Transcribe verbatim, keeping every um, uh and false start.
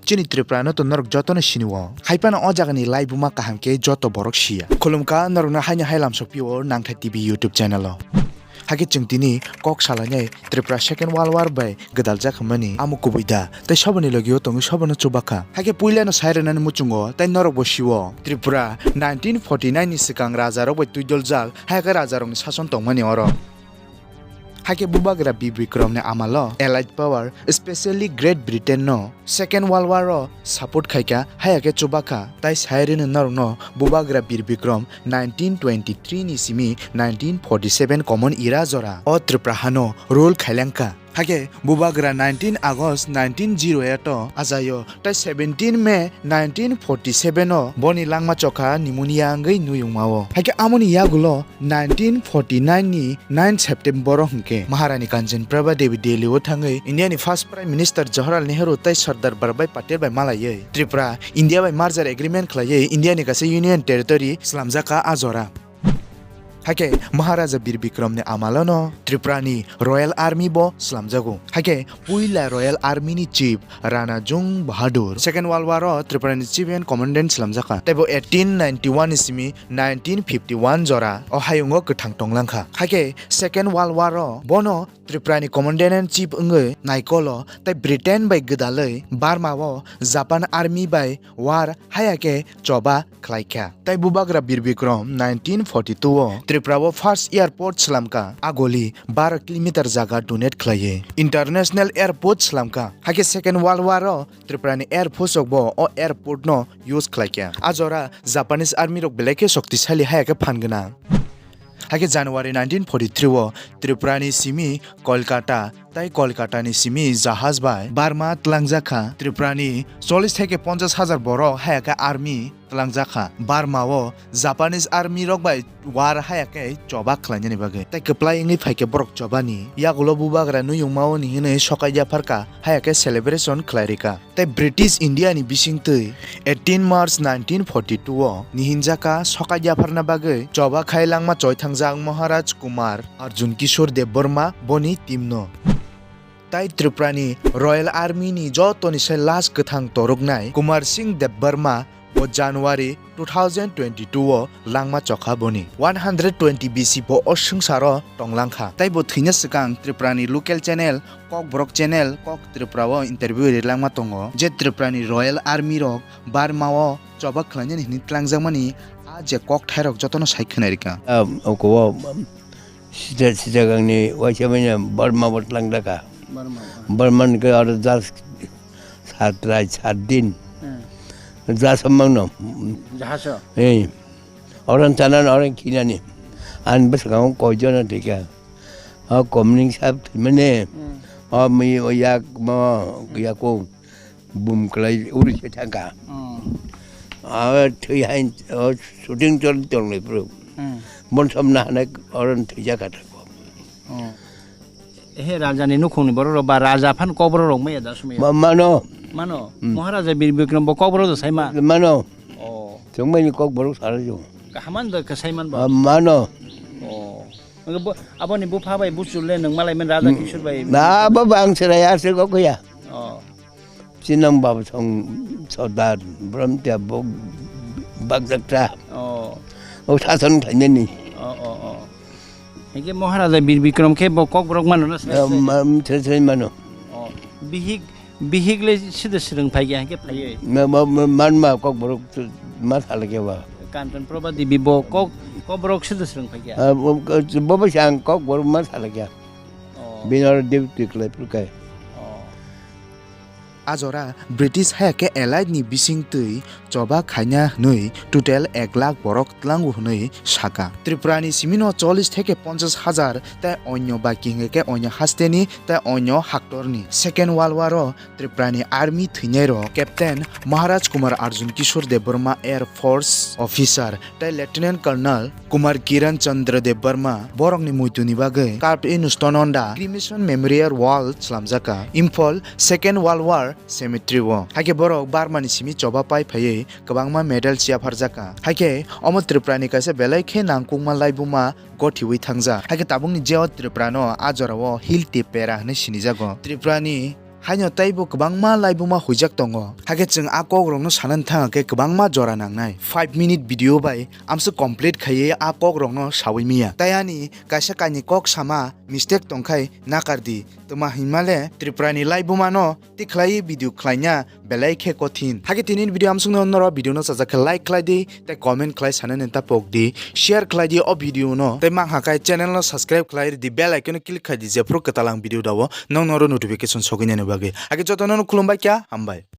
Chini Tripura no to norok joto no sini o. Hai phano o jaga ni laibuma kaham khe joto borok siya. Khulumkha norok no haino hai lamsok pio Nangthai T V YouTube channel o. Hakhe chwng tini kok salainai Tripura Second World War bai gwdaljak hwnmani amo kubui da, tei soboni logio tongwi sobano chubakha. Hakhe puilano sai rwnani muchungo tei norokbo sio Tripura nineteen forty nine ni swkang rajarok bai twidoljak, hakhe rajarokni sason tongmani oro. Hakhe Bubagra Bir Bikramni amalo Allied Power, specially Great Britain no Second World War o support khaikha, haya khe chubakha, tai sai rwno norokno Bubagra Bir Bikram nineteen twenty three ni simi nineteen forty seven Common Era jora o Tripura hano rule khailangkha. Hakhe Bubagra nineteen August nineteen zero eight o ajaio, tai seventeen May nineteen forty seven o boni langma chokha pneumonia wngwi nuyungmao. Hakhe amoni yagulo nineteen forty nine ni nine September o hwnkhe Maharani Kanchan Prabha Devi Delhi o thangwi India ni first Prime Minister Jawaharlal Nehru tei Sardar Vallabhbhai Patel bai malaiwi Tripura India bai merger agreement khlaiwi India ni kaisa union territory slamjakha a jora. Hakhe Maharaja Bir Bikram ni amalono Tripura ni Royal Army bo slamjago. Hakhe puila Royal Army ni chief Rana Jung Bahadur Second World War o Tripura ni chief and commandant slamjakha. Tei bo eighteen ninety one ni simi nineteen fifty one jora o hayungo kwthang tonglangkha. Hakhe Second World War o bono Tripura ni commandant in chief wngwi naikolo tei Britain bai gwdalwi Burma o Japan Army bai war haya khe choba khlaikha. Tei Bubagra Bir Bikram nineteen forty two o Tripura o first airport slamkha. A goli baro kilometer jaga donate khlaiwi international airport slamkha. Hakhe Second World War o Tripura ni air force rok bo o airport no use khlaikha. A jora Japanese army rok belai khe shoktisali haya khe phan gwnang. Hakhe January nineteen forty three o Tripura ni simi Kolkata tei Kolkata ni simi jahaj bai Burma twlangjakha. Tripura ni chollish theke ponchash hajar borok haya khe army twlangjakha. Burma o Japanese army rok bai war haya khe choba khlainani bagwi. Tei kwplai wngwi phaikhe borok chobani yagulo Bubagra nuyungmao ni hinwi sokai yapharkha, haya khe celebration khlai rikha. Tei British India ni bisingtwi eighteen March nineteen forty two o nihinjaka sokai yapharna bagwi choba khai langma choithangjak Maharaj Kumar Arjun Kishore Debbarma boni team no. Tai Tripura ni Royal Army ni joto ni sai last kwthang toroknai Kumar Singh Debbarma bo January two thousand twenty two o langma chokha boni. One hundred twenty B C bo o swngcharo tonglangkha. Tai bo thwina swkang Tripura ni local channel Kokborok channel Kok Tripura o interview rilangma tongo je Tripura ni Royal Army rok Burma o choba khlainani hinwi tlangjakmani a je kokthai rok jotono sai khwnarikha. Ah, oko o, um, Sita-, Sitagang ni waisa manya Burma bo tlang daka. Burma. Burma ni ke aro jas sat rai sat din. Hmm. Jas amang no. Jahasa. Eh. Orang chana orang kina ni. An bes kang koi jona tika. Ha komning sab mane. Hmm. Ha mi o yak ma yak ko. Bum kwlai uri se thangkha. Hmm. A thwi hain, o, shooting chol chol nai pro. Hmm. Bon som na hanai oron thwi jakha thangkha. Hmm. He raja ni nukhung ni borok rok ba raja phan kok borok rok maya da sumaya. Ma-, mano. Mano. Hmm. Maharaja Bir Bikram bo kok borok da sai ma. Mano. Oh. Chwng mai ni kok borok sara jong. Kahaman da ka sai man ba. Ma-, mano. Oh. Bo, abo ni bupha bai buchul le nung malai men raja Kishore bai. Na, bo bang serai asir kok ya. Oh. Chinang baba song sodar, brom tia bok bakjakta. Oh. O sason khainani. Oh, oh, oh. Hingke Maharaja Bir Bikram khe bo kok borok mano na sai Eh, sai? ma-, sai, sai mano. Oh. Bihik, bihik le sida srwng phai ya, hingke phai. Ma, ma, ma, man ma kok borok tu ma thala ke ba. Kanchan Prabha Devi bo kok, kok borok sida srwng phai ya. Ah, bo, bo, bo sang kok borok ma thala ke. Oh. Binor duty khlai phuru kai. Oh. A jora British hai khe Allied ni bising twi choba khaina hwnwi total ek lakh borok tlango hwnwi saka. Tripura ni simino chollish theke ponchash hajar tei onyo baki hwnwi khe onyo hasteni tei onyo haktorni. Second World War o Tripura ni army thwinai rok Captain Maharaj Kumar Arjun Kishore Debbarma, Air Force officer, tei Lieutenant Colonel Kumar Kiran Chandra Debbarma borokni muituni bagwi carved in stone on the cremation memorial wall slamjaka Imphal Second World War Cemetery o. Haikhe borok Burma ni simi choba pai phaiwi kwbangma medal chiyapharjaka. Haikhe omo Tripura ni kaisa belai khe nangkukma laibuma gothiwi thangjak. Haikhe tabukni jeo Tripura no a jorao Hill Tipera hinwi sinijago. Tripura ni Haino teibo kwbangma laibuma huijak tongo. Hakhe chwng a kokrokno sanani thangkhe kwbangma jora nangnai. Five minute video bai amswk complete khaiwi a kokrokno saui miya. Tai ani kaisa kainwi kok sama mistake tongkhai nakardi. Twma hinmale Tripurani laibumano tikhlai video khlaina belai khe kothin. Hakhe tini video amsukno norok video no sajak khe like khlai di, tei comment khlai sanani ta pok di, share khlai di o video no, tei mangha khai channel no subscribe khlai di, bell icon no click khai di, jephru kwtal ang video dao nong noro notification sogwi nani bagwi. Hakhe jotono no khulumbai kya, hambai.